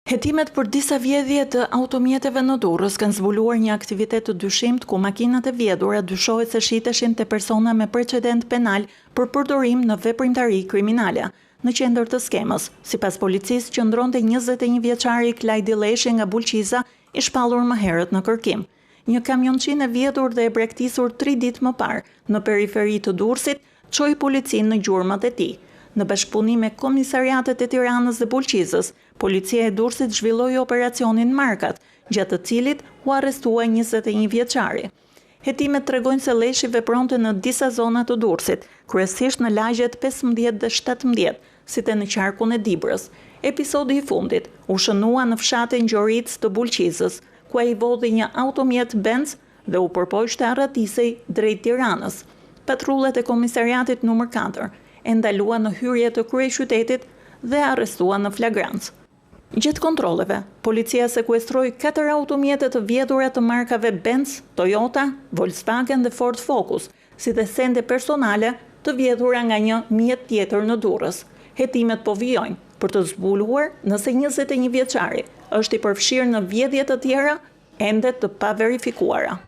Hetimet për disa vjedhje të automjeteve në Durrës kanë zbuluar një aktivitet të dyshimtë ku makinat e vjedhura dyshohet se shiteshin te persona me precedentë penalë për përdorim në veprimtari kriminale. Në qendër të skemës, sipas policisë, qëndronte 21 vjeçari Klajdi Lleshi nga Bulqiza, i shpallur më herët në kërkim. Një kamionçinë e vjedhur dhe e braktisur tri ditë më parë në periferi të Durrësit, çoi policinë në gjurmët e tij. Në bashkëpunim me komisariatet e Tiranës dhe Bulqizës, policia e Durrësit zhvilloi operacionin Markat, gjatë të cilit u arrestua 21 vjeçari. Hetimet tregojnë se Lleshi vepronte në disa zona të Durrësit, kryesisht në lagjet 15 dhe 17, si dhe në qarkun e Dibrës. Episodi i fundit u shënua në fshatin Gjoricë të Bulqizës, ku ai vodhi një automjet Benz dhe u përpoq të arratisej drejt Tiranës. Patrullat e komisariatit numër 4 e ndaluan në hyrje të kryeqytetit dhe e arrestuan në flagrancë. Gjatë kontrolleve, policia sekuestroi 4 automjete të vjedhura të markave Benz, Toyota, Volkswagen dhe Ford Focus, si dhe sende personale të vjedhura nga një mjet tjetër në Durrës. Hetimet po vijojnë për të zbuluar nëse 21 vjeçari është i përfshirë në vjedhje të tjera ende të paverifikuara.